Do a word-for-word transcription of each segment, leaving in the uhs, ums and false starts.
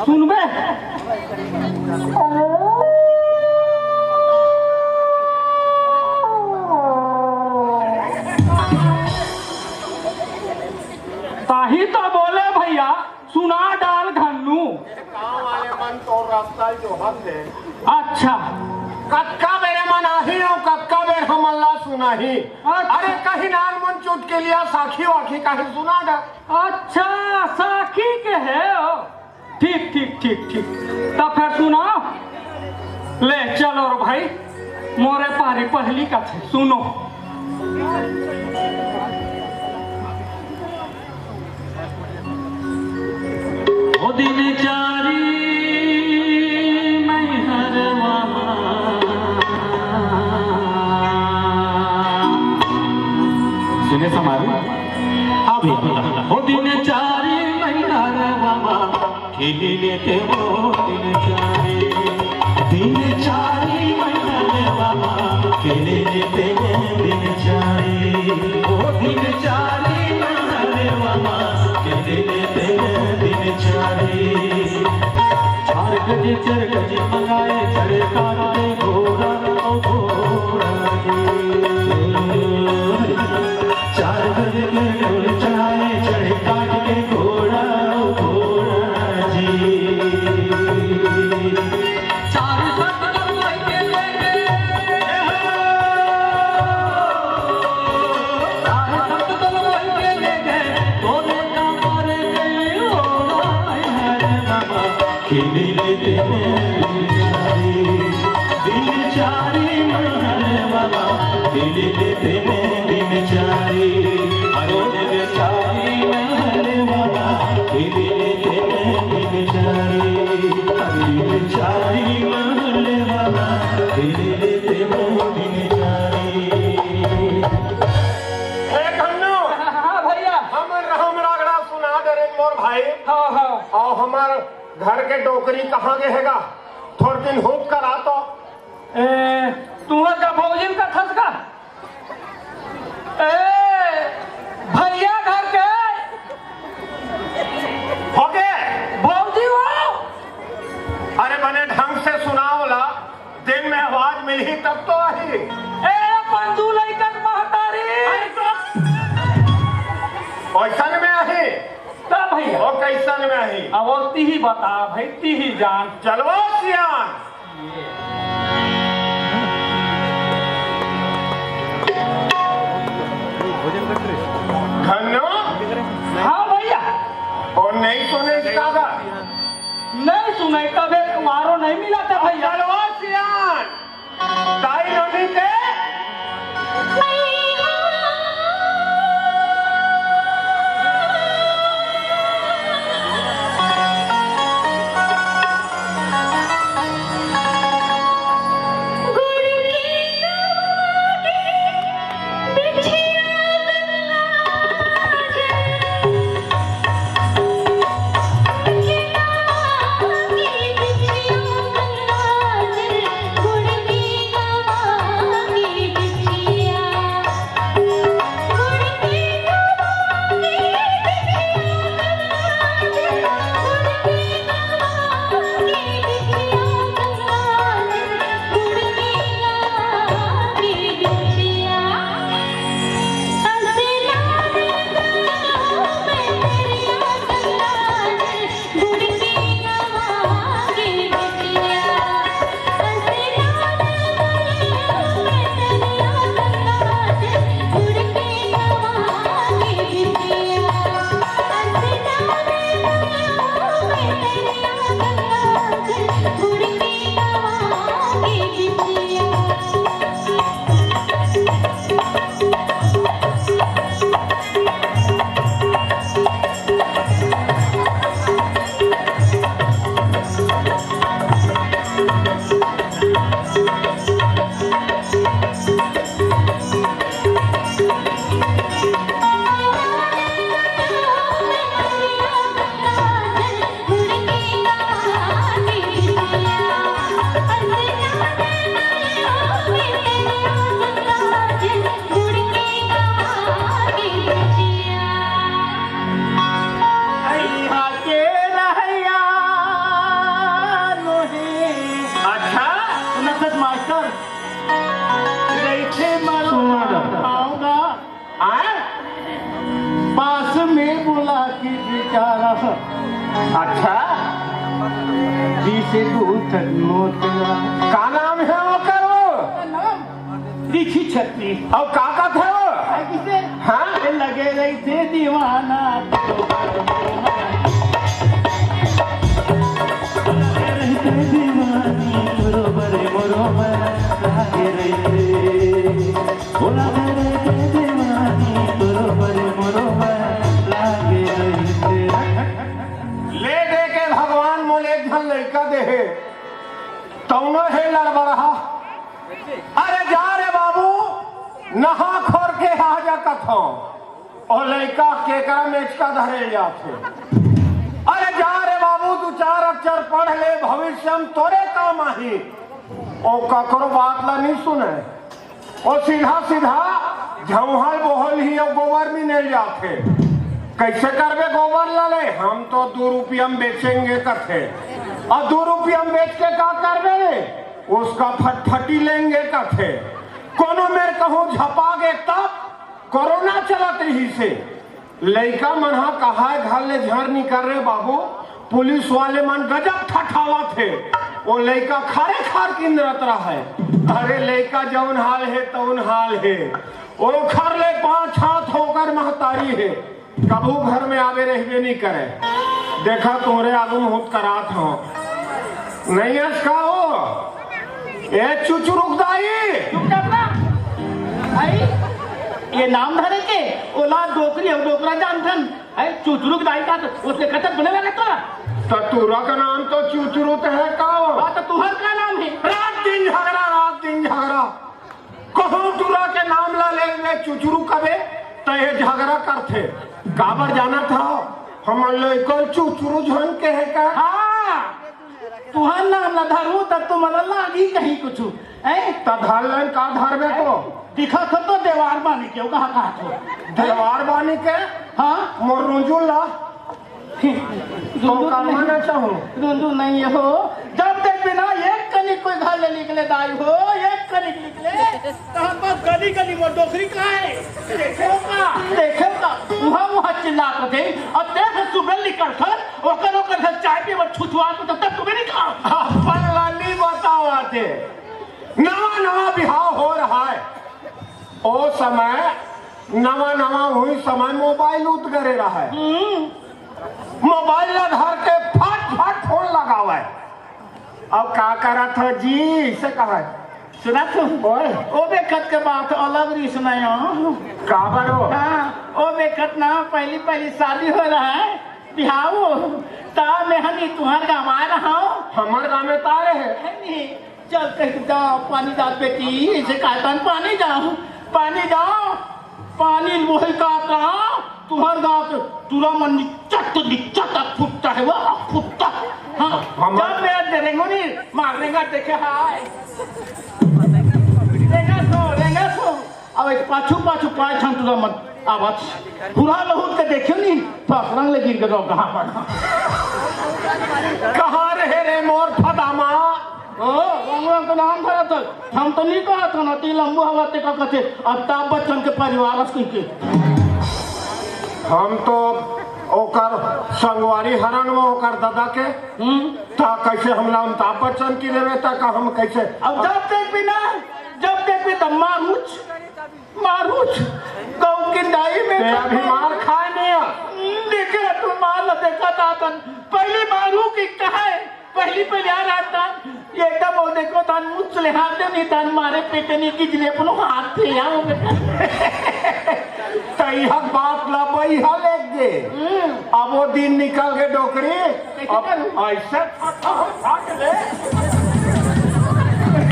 सुनबे? ताही तो बोले भैया, सुना डाल घन्नू। गांव वाले मन तो रास्ता जो हद है। अच्छा। कतका बेर मन आही अउ कतका बेर हमन ला सुनाही। अच्छा। अरे कहीं नान मन चुटकुलिया साखी वाखी कहीं सुना डाल। अच्छा, साखी के हे ओ। ठीक, ठीक, ठीक, ठीक। त फेर सुना। ले, चलो रे भाई, मोरे पारी पहली कथे, सुनो। ओ दिन चारी मैहरवा मा। सुने समारू? हाँ भैया, बता। ओ दिन चारी मैहरवा मा, खेले लेते वो दिन चारी। दिन चारी मैहरवा मा, खेले लेते वो दिन चारी। ओ दिन चारी मैहरवा मा, खेले लेते वो दिन चारी। चार गज, चार गज मंगाए, चढ़े काट के घोड़ा, ओ घोड़ा जी। चार गज के डोल चढ़ाए, चढ़े काट के घोड़ा, ओ घोड़ा जी। चार सत करवाई के लेके, चार सत करवाई के लेके, तोरे का मारे गई घोड़ा, मैहर बाबा। खेले लेते हैं दिन चारी, दिन चारी मैहर बाबा, खेले लेते हैं दिन चारी। अरे दिन चारी मैहर बाबा, खेले लेते हैं दिन चारी। अरे दिन चारी मैहर बाबा, खेले लेते हैं दिन चारी। हे धन्नू, हाँ भैया। हमन राम रागड़ा सुना डरेन मोर भाई। हाँ, हाँ। अउ हमर घर के डोकरी कहाँ गे हे गा? थोरकिन हुक करा तो। ए, तुँहर का भौजी ल कथस का? ए, भैया घर के। होगे। भौजी हो। अरे बने ढंग से सुनाव ला, दिन में आवाज मिलही तब तो आही। ए, अपन दू लइकन महतारी। अरे तो ओइसन में आही। त भैया। ओ कइसन में आही? अब वो तिही बता भाई, तिही जान। चलवा सियान। धन्नो? हाँ भैया। ओ नहीं सुने इसका का? नहीं सुने, तबे तुम्हारो नहीं मिला था भैया। चलवा सियान। ताई नोनी के अच्छा, जिसे दूत मोतला। का नाम हे ओकर? लिखी छतरी। अउ का कथे वो? हाँ? लगे रहिथे दीवाना, लगे रहिथे दीवानी, बरोबर, बरोबर, लगे रहिथे। ले दे के भगवान मोले एक झन लइका दे हे, तउनो हे लड़बड़हा। अरे जा रे बाबू, नहा खोर के आ जा कथों। ओ लइका केकरा मेचका धरे जाथे। अरे जा रे बाबू, दू चार अक्षर पढ़ ले, भविष्य म तोरे काम आही। ओ ककरो बात ला नहीं सुने। ओ सीधा सीधा झौहल बोहल ही अउ गोबर मिने जाथे। कइसे करबे गोबर ला ले? हम तो दू रुपया म बेचेंगे कथे। अउ दू रुपया म बेच के का करबे रे? उसका फटफटी लेंगे कथे। कोनो मेर कहूँ झपा गे तब कोरोना चलत रहिसे। लइका मन ह कहाय घर ले झर निकर रे बाबू, पुलिस वाले मन गजब ठठावत हे। ओ लइका खारे खार किंदरत रहय। अरे लइका जउन हाल हे तउन हाल हे। ओखर ले पाँच हाथ ओकर महतारी हे। कभू घर में आवे रहिबे नहीं करे। देखा तोरे आगू में हुत करात हो। नहीं अस का हो? ए चुचुरुक दाई। चुप कर ना। आई, ये नाम धरे के, ओला डोकरी अउ डोकरा जानथन। आई, चुचुरुक दाई का तो उसके कथक बने लगा तोरा। त तोरा का नाम तो चुचुरुक है का हो? हाँ, तो तुहर का नाम है? रात दिन झगड़ा, रात दिन झगड़ा। कहूँ टुरा के नाम ला ले, ले चुचुरु कबे, त ये झगड़ा करथे। काबर जानत हव? हमन लइका ल चुचुरु झन कहे का? हाँ, तुहर नाम ला धरू त तुमन ला लागी कहीं कुछु, हैं? त धर लेन का धरबे तो? दिखत हो तो देवार बानी के, कहा कहा तो? देवार बानी के? हाँ। मोर रुंजुल ला। तो कानवा ना चाहूं। रुंदू नहीं हो। जब देखबे ना, एक कनिक कोई घर ले निकले दाई हो, एक कनिक निकले। तहन बस गली गली में डोकरी का है? देखे का, देखे का। उहाँ उहाँ चिल्लात रथे, अब देख सुबह निकलथन, ओकर ओकर घर चाय पीए बर छुछुआत, तब तक तुम्हें निकाल। अपन ला नहीं बतावा थे। नवा नवा बिहाव हो रहा है। ओ समय नवा नवा हुई समय मोबाइल उतगरे रहय। हम्म। मोबाइल ला धर के फट फट फोन लगावय। अब का करत हो जी, इसे कहय। सुनत हो? ओए। ओ बेखत के बात अलग रिस नयो। काबर हो? हाँ, ओ बेखत ना पहली पहली शादी हो रहा है, बिहाव। ता में हनी तुहर गाँव आ रहा हूँ। हमर गाँव में तारे है। है नी? चल कहि के जा, पानी डाल बेटी, इसे कहतन पानी डाल, पानी डाल, पानी मोहिल का का, तुहर गाँव के टुरा मन निचट निचट फुटता है, वो फुटता। हाँ, हम जब मैं आज डरेंगे नहीं, मार देगा, देखे हाय। रेंगा सो, रेंगा सो। अब एक पाछू पाछू पाय छन टुरा मन आवत। हुरा लहुट के देखियो नहीं, तो असरंग ले गिर के रहो कहाँ पर। कहाँ रहे रे मोर फदामा? ओ, रंग रंग के नाम धरत है। हम तो नहीं कहत हन, अति लंबू हवा ते का कथे, अमिताभ बच्चन के परिवार अस कहि के। हम तो ओकर संगवारी हरन वो ओकर दादा के। हम्म। ता कैसे हमला अमिताभ बच्चन की लेवे ता का हम कैसे? अब जब देख भी ना, जब देख भी तब मारूच, मारूच, गौ की दाई में ते अभी मार खाए नहीं है। देखे तू मार ला देखा था तन, पहली मारू की कहे, पहली पहली आ रहा था, ये एकदम वो देखो था, मुझ ले हाथ दे नहीं था, मारे पेटे नहीं की जिले अपनो हाथ थे यार वो बेटा। तैहक बात ला बई हा लेके। हम्म। अब वो दिन निकल के डोकरी, कैसे अब करूं? ऐसे फटा हो फट ले।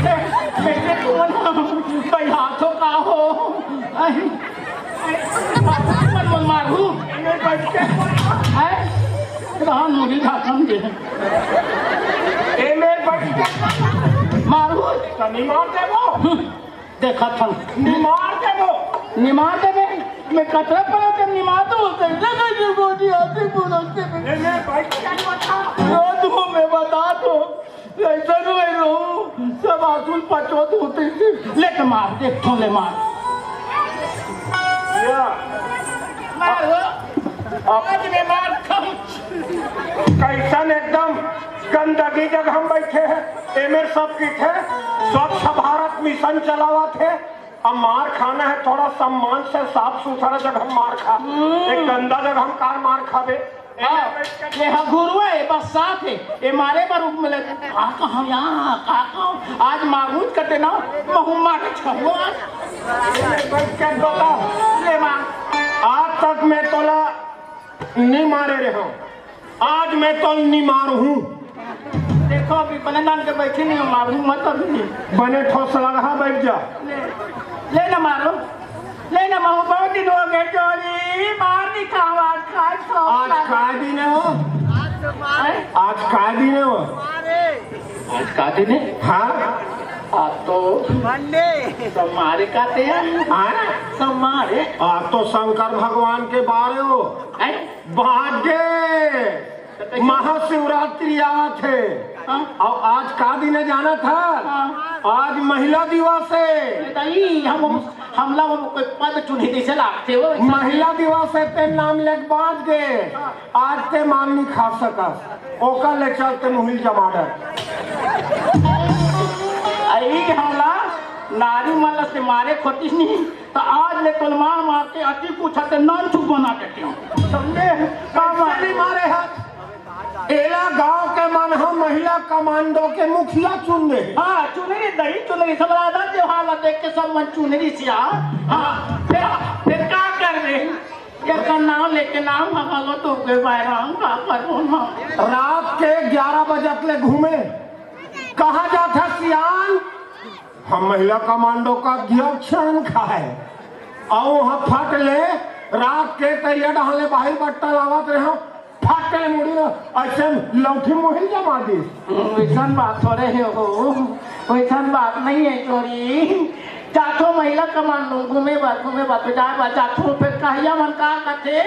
कैसे कौन हम? भाई हाथों का हो? आई। मन मन मारू। एमे बैठ के। हैं? राम मुड़ी धाकम दे। एमे बैठ के। मारू। तनी मार देबो। देखत हन। निमार देबो। निमार देबे? मैं कतरा पड़ा के निमार तो बोलते हैं। ले, ले, ले, गोदी आती बोलते हैं। ले, ले, भाई, क्या बता? रो दो, मैं बता दो। ऐसा रो, रो। सब आंसू पचोत होते थे। ले के मार, देख, ठो ले मार। या। मार हो। अब आज मैं मार खाऊं। गंदगी जगह हम बैठे हैं, एमे सब किथे स्वच्छ भारत मिशन चलावत हे। अब मार खाना है, थोड़ा सम्मान से, साफ सुथरा जगह मार खा। हम्म। एक गंदा जगह हम कार मार खाबे। हाँ, ये ह गुरुआ है, बस साफ है। ये मारे बर मिले, का कहूँ यहाँ, का कहूँ? आज मारूंच कते ना, महू मार छहुआ। बैठ के बता। ले मार। आज तक मैं तोला नहीं मारे रहे हूँ, आज मैं तो नहीं मारू हूँ। देखो, अभी बने नाम के बैठे नहीं हो, मारू मत अभी। बने ठोस लगा, बैठ जा। ले, ले ना मारो, ले ना मारो, बहुत दिन हो गए चोरी, मार नहीं खाओ, आज खाए सो आज लगा। का दिन है वो? हैं? आज का दिन है वो? आज का दिन है? हाँ। आज तो मंडे। तो मारे का ते हैं? हाँ? तो मारे। आज तो शंकर भगवान के बारे हो। हैं? भागे। महाशिवरात्रि आवत हे। हाँ। अउ आज का दिन हे जानत हस? हाँ। आज महिला दिवस हे। नहीं, हम, हम लोग कोई पद चुने जैसे लागथे वो। महिला दिवस हे, ते नाम लेके बाँच गे। हाँ। आज ते मार नहीं खा सकस, ओकर ले चलते मुहिल जमाडर। अई हमला नारी मन से मारे खोतिस नहीं। त आज ले तोला मार मार के अति कुछ ते नानचुक बना देतेंव। समझे? का मार- नहीं मारे हस। एला गांव के मन ह महिला कमांडो के मुखिया चुन दे। हाँ, चुनरी दही, चुनरी सब राधा त्योहार ला देख के सब मन चुनरी सिया। हाँ, फिर, फिर का करबे? एकर नाम लेके नाम हमारो तो के बाय राम का करबो ना। रात के ग्यारह बजे ले घूमे, कहाँ जात हस सियान? हम महिला कमांडो का अध्यक्ष हन खाए। अउ वहाँ फट ले रात के तरिया डहान ले बाहिर बट्टा लावत रहे, फट ले मुड़ी में ऐसे लौठी मुहिल जमा दिस। वैसन बात थोड़े हे हो, वैसन बात नहीं हे चोरी। जाथो महिला कमांडो घूमे बर, घूमे बर, तो जाए बर जाथो, फिर कहिया मन का कथे,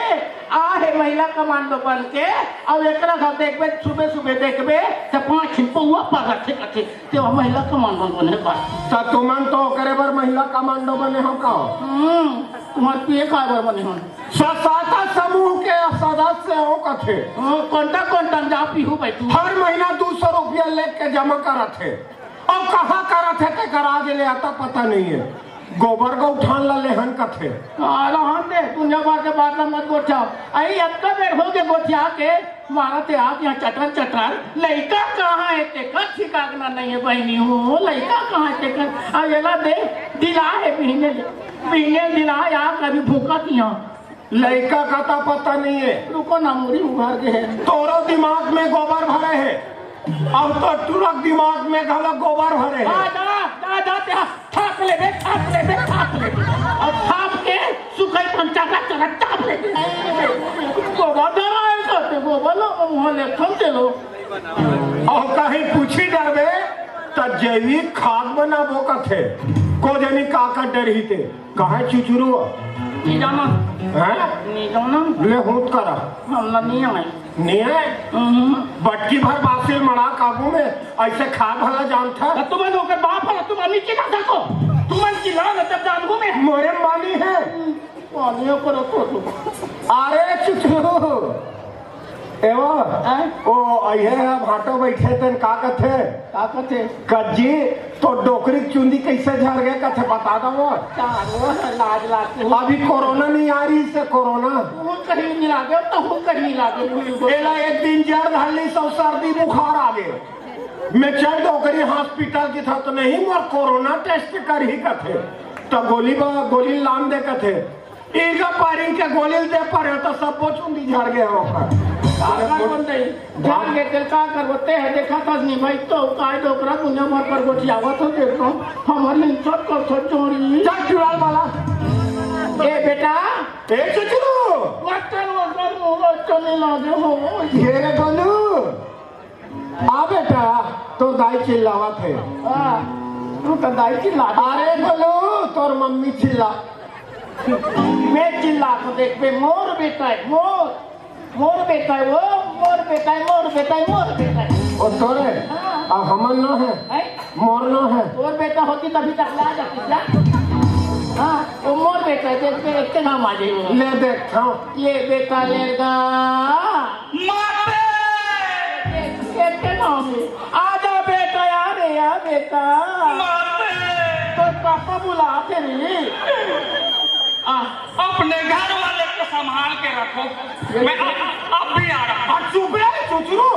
आ हे महिला कमांडो बन के, अउ एकरा घर देखबे, सुबह सुबह देखबे, त पाँच छिन पौआ पर रखे कथे। ते महिला कमांडो बने बर। त तुमन तो ओकरे बर महिला कमांडो बने हो का? हम्म, तुम्हार पिए खाए बर बने हो। स्वसहायता समूह के सदस्य हो कथे। हाँ, कोंटा कोंटा में जा पीहू भाई तू। हर महीना दू सौ रुपया लेके जमा करत हे। अउ कहाँ करत हे तेकर आज ले अता पता नहीं हे। गोबर गौठान ला लेहन कथे। आ, रहन दे, दुनिया भर के बात ला मत गोठियाओ। अई अतका बेर हो गे गोठिया के, मारा ते आप यहाँ चटर चटर, लइका कहाँ हे तेकर ठिकाना नहीं हे बहिनी हो, लइका कहाँ हे तेकर? अब एला दे, दिला हे बिहने ले, बिहने दिला या कभी भूखत यहाँ। लइका का ता पता नहीं हे। रुको ना, मुड़ी उघार गे हे। तोरो दिमाग में गोबर भरे हे, अब तो टुरक दिमाग में घलो गोबर भरे हे। आ, जा, जा, जा, जा। थाप लेबे, थाप लेबे, थाप लेबे। अउ थाप के सुखई पंचाका चला थाप लेबे। गोबर डरा हे कहते, गोबर लो, मुँह ले खम चलो। अउ कहीं पूछी डरबे, त जैविक खाद बनाबो कथे। को जनी का का डरही ते। कहाँ चुचुरू? नी जाना। हैं? नी जाना। ले होत करा। हमला नी आए। नहीं है? हम्म। बटकी भर बासी मड़ा काबू में ऐसे खा भला जानता। तो तुमन ओकर बाप हला, तुमन नहीं चिल्ला सको। तुमन चिल्ला न तब जानबो मैं। मोरे मानी है। पानियों पर रखो तुम। अरे चुचू। एवो। हैं? ओ, अइहे है भाटो बैठे तेन का कथे? का कथे? कज्जी, तो डोकरी के चुंदी कैसे झर गए कथे बता दो वो। चारो लाज लागती। अभी कोरोना नहीं आ रही इससे कोरोना। वो कहीं मिला दे, तो वो कहीं मिला दे। एला एक दिन जर धरली सब सर्दी बुखार आ गए। मैं चल डोकरी हॉस्पिटल की था तो नहीं मोर कोरोना टेस्ट करही कथे। तो गोली बा-, गोली लान दे कथे। इरगा पारिन के गोली दे परे तो सब चुंदी झड़ गए हो। का कर बोलते? जान के तेल का कर बोलते हैं, देखा था नहीं भाई, तो काय डोकरा दुनिया भर पर गोठियावत हो, देखो, हमारी इज्जत कर सो चोरी। चल चुड़ैल वाला। ए बेटा। ए चुचुरू। मत कर, वो कर, वो कर, चले लागे हो। ये रे गोलू। आ बेटा, तोर दाई चिल्लावत हे। हाँ, तू तो दाई चिल्ला। अरे गोलू, तोर मम्मी चिल्ला। मैं चिल्ला तो देख बे, मोर बेटा है, मोर, मोर बेटा है वो, मोर बेटा है, मोर बेटा है, मोर बेटा है। ओ तोरे? हाँ। आ हमर नो है? हैं? मोर नो है। तोर बेटा होती तभी तक ला जाती क्या? हाँ, वो मोर बेटा है, देख बे, एक के नाम आ जाए वो। ले देख, हाँ। ये बेटा लेगा। माते! एक, एक के नाम आजा बेटा, आ रे, आ बेटा। माते। तोर पापा बुलात हे रे। आ, अपने घर वाले को संभाल के रखो, मैं अब, अब भी आ रहा हूँ। आ, चुप रे, चुचरू।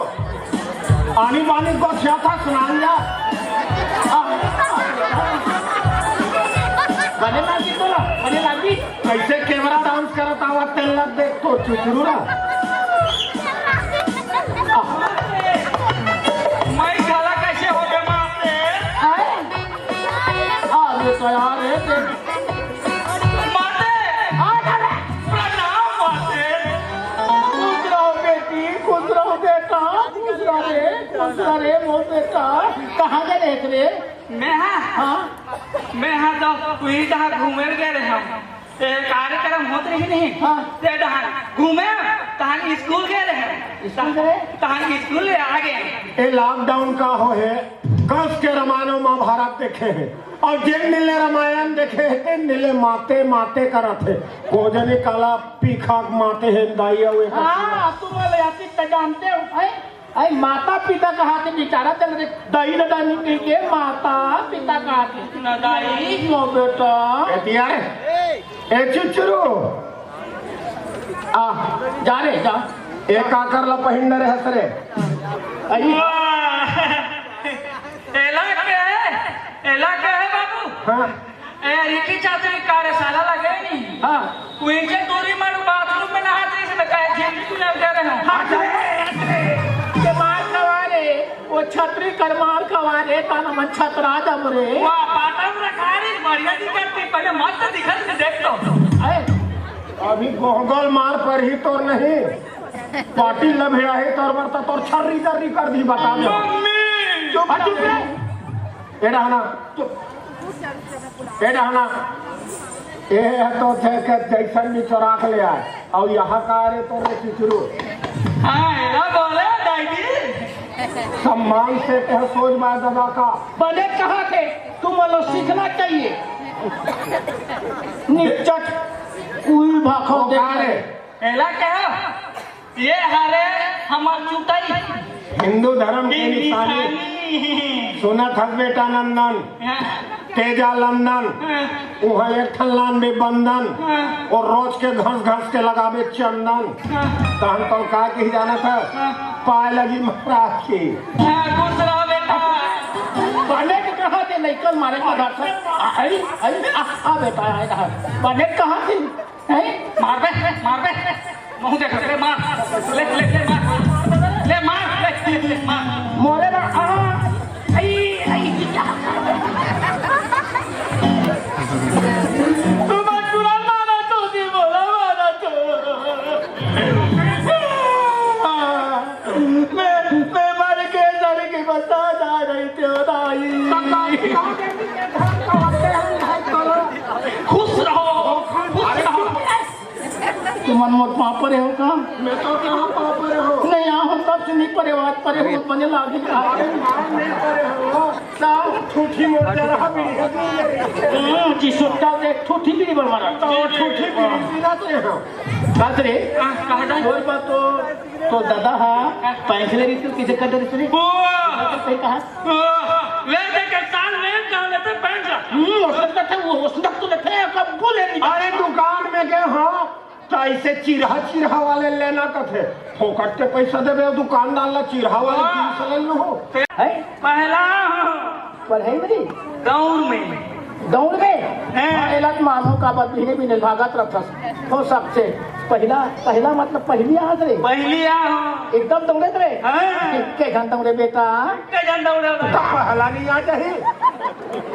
आनी बानी गोठियाथस, सुनान जा। आ, बने लागी तोला, बने लागी। कइसे camera dance करत आवत तेन ल देख तो चुचरू ला। मैं घला कइसे हो गे माते? आए? आ रे तो यार, ए दे। माते! आ जा रे। प्रणाम माते। खुश रहो बेटी, खुश रहो बेटा, खुश रहो रे, खुश रहो रे मोर बेटा। कहाँ गे रहे रे? मैं हा? हाँ। मैं हा तो उही डहा घूमे गे रहे हूँ। ए, कार्यक्रम होत रही नहीं। हाँ। ते डहा घूमे, तहान स्कूल गे रहे। स्कूल गे रहे? तहान स्कूल ले आ गे। ए lockdown का हो हे, कस के रामायण महाभारत देखे हे, अउ जेन दिन ले रामायण देखे हे, तेन दिन ले माते, माते करत हे। को जनी काला पीखा के माते हे, दाई अउ एक हाँ, तुम लोग ऐसी तो जानते हो, हैं? अरे माता पिता कहाथे बिचारा, चल रे, दाई न दाई के माता पिता कहाथे। न दाई। लो बेटा। ए तियार, ए चुचरू। आ, जा रे, जा। ए काकर ला पहिन रे हस रे। अरे। वाह। एला के हे? एला के हे बाबू? हाँ। ए, रिकी चाचा के कार्यशाला लगे नहीं। हाँ। उइचे दूरी मारू bathroom में नहात रहिस, त कहे झिल्ली तू लग जा रहे हो। हाँ, के मार खवा रे, वो छतरी कर मार खवा रे, ताना मन छतरा दम रे। वाह, पाटन रखा रे, बढ़िया दिखत थी, पहले मस्त दिखत थी, देख तो। अरे, अभी गोगल मार पर ही तोर नहीं, पाटिल ल भिड़ाही तोर बर त तोर छर्री दर्री कर दी, बता दे। मम्मी! चुप, चुप रे। ए डहना, चुप। ए डहना, ए ह तो थे के जैसन भी चोरा के ले आए, अउ यहाँ का रे तोरे चुचरू। हाँ, एला बोले दाई जी। सम्मान से कह सोच बा ददा का। बने कहा थे, तुम लोग सीखना चाहिए। निचट उई भाखो ओ देख का रे? एला कहा? ये हरे हमर चुतई। हिंदू धर्म के ये निशानी। निशानी। सुनत हस बेटा नंदन, हाँ। तेजा लंदन, हाँ। उहाँ एक ठन लानबे बंदन, हाँ। अउ रोज के घस घस के लगाबे चंदन। हाँ। तहन तो का कही जानत हस? हाँ। पाय लगी महाराज की। हाँ, खुश रहो बेटा। बने के कहा के लइकन मारे के घर से। अरे, अरे, आ, आ बेटा, आ रहा। बने के कहा के हैं? मार बे, मार बे। मुंह देख, ले मार। ले, ले, ले मार। ले मार, ले, ले, ले मार। मोरे ना, आ, आई, आई। तुम तुरंत मारा तो दी, बोला मारा तो। मैं, मैं मर के सर की बता जा रही थी, दाई। खुश रहो, खुश रहो। तुमन मोर पाँव परे हो का? मैं तो कहाँ पाँव परे हो? नहीं, यहाँ हम सब सुनी परे, बात परे हो, बने लागी। अरे, मार नहीं परे हो। का? ठूठी मोर जरा भी नहीं है। हम्म, जी सुट्टा देख, ठूठी भी नहीं बनवा रहा। तो ठूठी भी नहीं पीना तो यहाँ। बात रे, हाँ, कहाँ जाए? और बात तो, तो दादा हा, पैंसले रही तू किसे कर दे रे? ओ! सही कहा। ओ! ले दे के साल ले, कहाँ लेते पैंसला? हम्म, उसने तो वो, उसने तो लेते हैं, कब बोले नहीं? अरे, दुकान में गए हो, त अइसे चिरहा चिरहा वाले लेना कथे, फोकट के पइसा देबे अउ दुकानदार ला चिरहा वाले हाँ। जींस ले लूँ। हैं? पहला पढ़ई में? दौड़ में। दौड़ में? हैं। हाँ, एला त मानो का बात बिने बिने भागत रथस। हो सबसे पहिला, पहिला मतलब पहिली आत रे। पहिली आ हो। एकदम दौड़त रे। हाँ। के, के घन दौड़े बेटा? के घन दौड़े बेटा? त पहला नहीं आ जाही।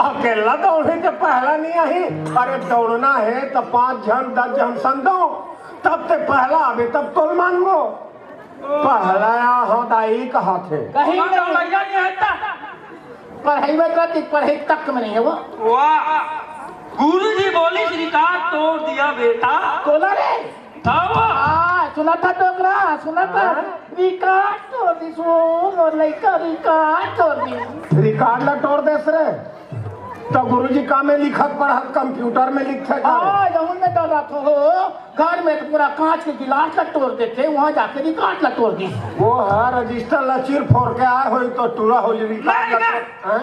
अकेला दौड़े त पहला नहीं आही। अरे दौड़ना हे त पाँच झन, दस झन संग दौड़। तब ते पहला आबे, तब तोल मानबो। पहला आ हो दाई कहाथे। कहीं नहीं। पढ़ाई में तो, पढ़ाई तक में नहीं है वो। वाह, गुरु जी बोली, रिकॉर्ड तोड़ दिया बेटा। तोला रे। हाँ, वाह। हाँ, सुना था डोकरा, सुना था। हाँ। रिकॉर्ड तोड़ दी, सुन, और लइका रिकॉर्ड तोड़ दी। रिकॉर्ड ला तोड़ देस रे। त गुरुजी का में लिखत पढ़त, कंप्यूटर में लिखथे का? हाँ, जहून में डर रहा हो, घर में तो पूरा कांच के गिलास ला तोड़ देथे, वहाँ जाके रिकॉर्ड ला तोड़ दी। वो हाँ, रजिस्टर ला चीर फोड़ के आए होई तो टूरा हो जी रिकॉर्ड नहीं, ला नहीं। तोड़, हैं?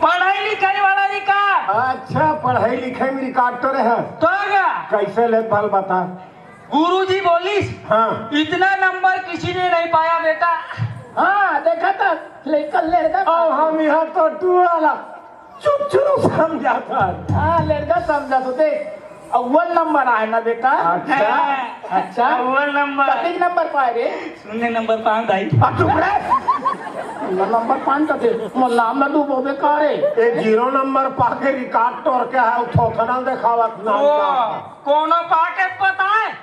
पढ़ाई लिखाई वाला रिकॉर्ड। अच्छा, पढ़ाई लिखाई में रिकॉर्ड तो रहे। तो का? कैसे ले भल बता। गुरुजी बोलिस, हाँ। इतना नंबर किसी ने नहीं पाया बेटा। हाँ, देखा था, लेकर ले रहा था। अब हम यहाँ तो टूरा ला चुप चुप समझा था। हाँ, लड़का समझा तो देख, अव्वल नंबर आए ना बेटा। अच्छा। हाँ। अच्छा। अव्वल नंबर। कतेक नंबर पाए रे? शून्य नंबर पाए दाई। आ, चुप रे। शून्य नंबर पाए तो दे। मोर नाम ना डूबो बेकार है। ए, जीरो नंबर पाके रिकॉर्ड तोड़ के है, उ थोथना देखावत नाम ओ, का। कोनो पाके पता है?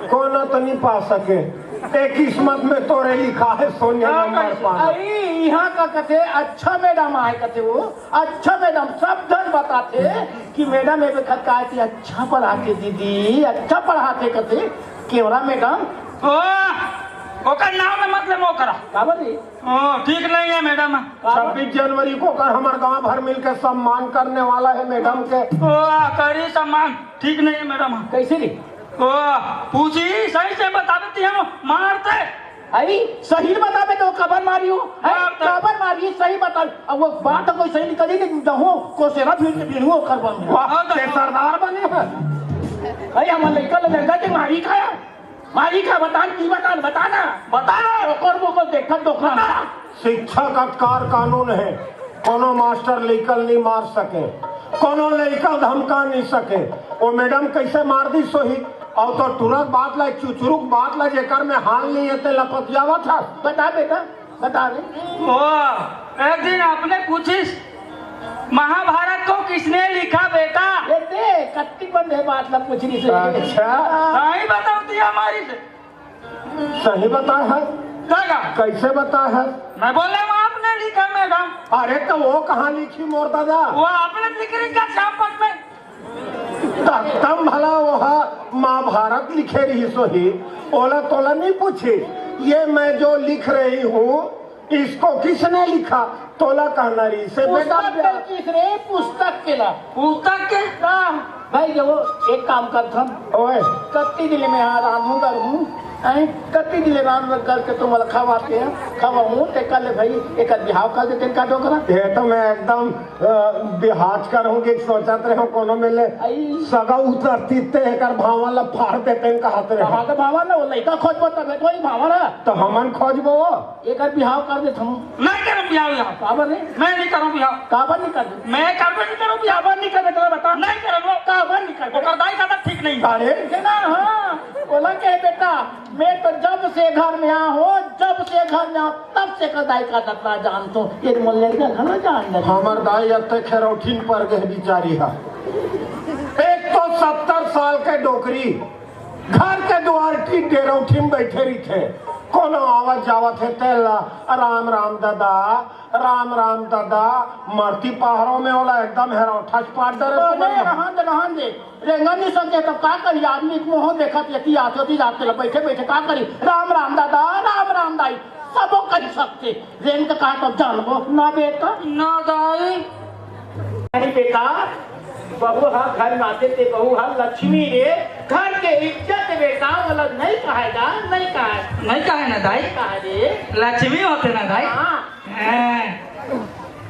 कोनो तो नहीं पा सके। ए किस्मत में तोरे लिखा है शून्य हाँ, नंबर पाना। अरे, यहाँ का कथे अच्छा मैडम आए कथे वो, अच्छा मैडम सब धन बताथे कि मैडम ए बखत का थी अच्छा पढ़ाथे दीदी, अच्छा पढ़ाथे कथे, केवरा मैडम। ओ, ओकर नाम में मत ले मोकरा। काबर रे? ओ, ठीक नहीं है मैडम। काबर? छब्बीस जनवरी को कर हमारे गांव भर मिलकर सम्मान करने वाला है मैडम के। ओ, करी सम्मान, ठीक नहीं है मैडम। कैसे रे? ओ, पूछी, सही से बता देती हम, मारते। अरे, सही बताबे तो कबर मारी हो, हैं? मारते। कबर मारी, सही बता। अब वो बात तो कोई सही निकली नहीं, जहूँ को सेरा फिर के बिनु ओकर बन। वाह, हाँ, तो ते सरदार बने हैं। अरे, हमारे लड़का ले लड़का के मारी खाया, मारी खा, बता, की बता, बता ना। बता ना। ओकर वो को देखत डोकरा। बता। शिक्षक अधिकार कानून है, कोनो मास्टर लइका ल नहीं मार सके, कोनो लइका ल धमका नहीं सके। ओ मैडम कैसे मार दी सोही? और तो टुरक बात ला, चुचुरुक बात ला, जेकर में हाल नहीं है, ते लपतियावत हस। बता बेटा, बता रे। ओ, एक दिन आपने पूछिस, महाभारत को किसने लिखा बेटा? ये दे, कत्ती बंद है बात ला पूछ रही से। अच्छा। सही बताओ दिया हमारी से। सही बताए है। दादा। कैसे बताए है? मैं बोले, वो आपने लिखा मैडम। अरे, तो वो कहाँ लिखी मोर दादा? वो आपने लिख रही क्या श्याम पथ में? त-, तम भला वह महाभारत लिखे रही सोही, ओला तोला नहीं पूछी, ये मैं जो लिख रही हूँ, इसको किसने लिखा? तोला कहना रही से बेटा। पुस्तक के किस रे? पुस्तक के ला। पुस्तक के? का? भाई, जो एक काम करथन। ओए। कत्ती दिन ले मैं यहाँ रांधूं गढ़ूं, हैं? कत्ती दिन ले रांध गढ़ के तुम वाला खवाते हैं, खवाऊं, ते कर ले भाई, एक आध बिहाव कर देते हैं, का डोकरा? ये तो मैं एकदम, अ, बिहाज कर हूँ कि सोचत रहे हूँ, कोनो मिले। आई। सगा उतर तीते एकर भावा ला फाड़ देते हैं, कहत रहे। कहाँ के भावा ला? वो लइका खोजबो तबे तो ही भावा ला। तो हमन खोजबो। एकर बिहाव कर देत हूँ। नहीं करूँ बिहाव यहाँ। काबर रे? मैं नहीं करूँ बिहाव। काबर नहीं कर दे? मैं काबर नहीं करूँ बिहाव। काबर नहीं कर दे, चला बता। नहीं करूँ। काबर नहीं कर दे? ओकर दाई दादा ठीक नहीं। अरे। है ना, हाँ। बोला के बेटा, मैं तो जब से घर में आया हूँ, जब से घर में आया हूँ, तब से कर दाई का दतला जानता हूँ। ये मोले का घना जान दे। हमर दाई अब तक खेरौठिन पर गए बिचारी हा। एक तो सत्तर साल के डोकरी, घर के दुआर की डेरौठी में बैठे रहिथे, कोनो आवत जावत हे तेला, "राम राम दादा, राम राम दादा।" मरती पहाड़ों में ओला एकदम हेरौठा से पाट डरे तो अरे, नहीं। रहन दे, रहन दे, रेंगन नहीं सके तो का करी? आदमी के मुँह देखत यति आथे, ओती जात के ला बैठे बैठे का करी? "राम राम दादा, राम राम दाई।" सबो करी सकथे। रेंग के कहा तो जानबो ना बेटा। ना दाई। अरे बेटा, बहू हा घर नाते ते बहू हा लक्ष्मी रे, घर के इज्जत बेटा, बोला नहीं कहेगा, नहीं कहे। नहीं कहे ना दाई? कहा रे? लक्ष्मी होथे ना दाई? हाँ। हैं,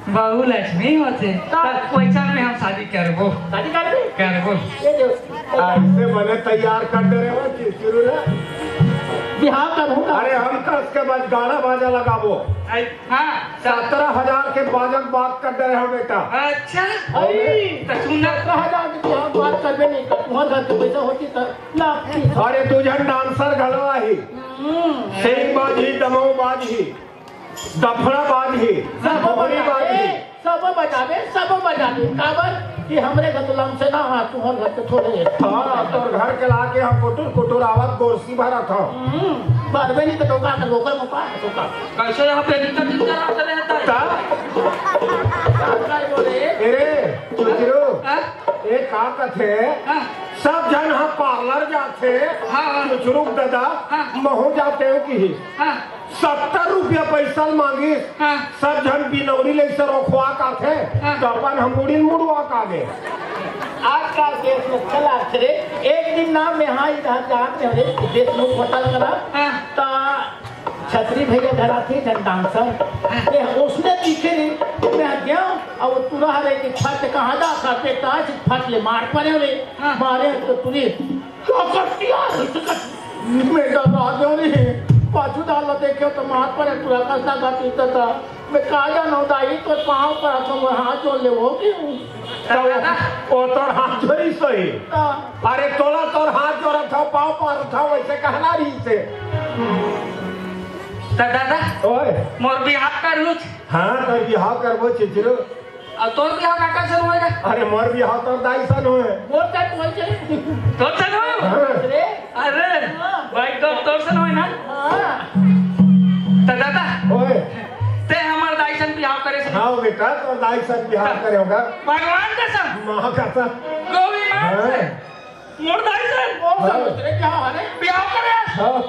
बहू लक्ष्मी होथे। का? तब कोई चल में हम शादी करबो। शादी करबे? करबो। ये जो ऐसे बने तैयार कर दे रहे हो कि शुरू ना। बिहाव करहूँ ना। अरे हम कस के बाद गाना बाजा लगाबो। आई, हाँ। सत्रह हजार के बाजक बात कर दे रहे हो बेटा। अच्छा। अरे, तो सुन ना। सत्रह हजार के बिहाव बात करबे नहीं कर, तुम्हारे घर के पैसा होती तो ना। अरे दू झन डांसर घलो आही। हम्म। सिंग बाजही, दमऊ बाजही, दफड़ा बाजही, सबो मोहरी बजाबे, बाजही। सबो बजाबे, सबो बजाबे। काबर कि हमरे घर तो लमसे ना, हाँ, तुहर घर तो थोड़े हे। हाँ, तोर घर के लाके हम कुटुर कुटुर आवत गोरसी भरत हव। हम्म, बरबे नहीं तो का कर, ओकर मुका है, तो का। कैसे यहाँ पे दिक्कत दिक्कत आता रहता है? ता? का कर बोले? ए रे, चुचरू, हाँ? ए का कथे? हाँ। सब झन हा पार्लर जाथे, हाँ, हाँ। चुचरू दादा, हाँ। महू जाते हो कि? हाँ। सत्तर रुपया पैसा ल मांगिस। हाँ। सब झन बिनौरी ले से रोखवा काथे, हाँ। त अपन ह मुड़ी ल मुड़वा कागे। आजकल देश में चला रे, एक दिन ना मैं हाँ इधर जात रहे रे, देशमुख होटल करा, हाँ। त छतरी भैया धरा थे झन डांसर, ये उसने दिखे रे, मैं गया और वो तुरा हरे कि फट कहाँ जा खाते ताज फट ले मार पड़े रे, हाँ। मारे तो तुरी क्या करती यार, मैं डरा गया रे, पाछू डाल देखे तो मार पड़े तुरा कसा बात इतना था। मैं का जानो दाई, तोर पाँव पर तो मोर हाथ जोड़ ले हो गई हूँ। तो दादा। वो तोर हाथ जोड़ी सही। हाँ। अरे तोला तोर हाथ जोड़त हव, पाँव परत हव, वैसे कहना रही से। त दादा, ओए। मोर बिहाव कर लूच। हाँ, तोर बिहाव करबो चिचरू। अउ तोर बिहाव काकर सन होय गा? अरे मोर बिहाव तोर दाई सन होय। मोर का तोर सन? तोर सन होय? हाँ। अरे। अरे, हाँ। भाई, तो तोर सन होय ना? हाँ। त दादा, ओए। ते हमर दाई सन बिहाव करे से। हाँ बेटा, तोर दाई सन बिहाव करे होगा। भगवान कसम। माँ कसम। गोवी माँ से। हाँ। मोर दाई सन। मोर सन हाँ। तेरे क्या हाल है? बिहाव करे। हाँ।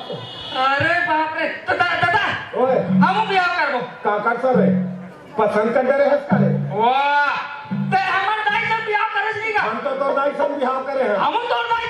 अरे बाप रे। त दा-, दादा, ओए। हम बिहाव करबो। काकर सन रे? पसंद कर डरे हस का रे? वाह। ते हमर दाई सन बिहाव करे से नहीं का? हम तो तोर दाई सन बिहाव करे हैं। हम तोर दाई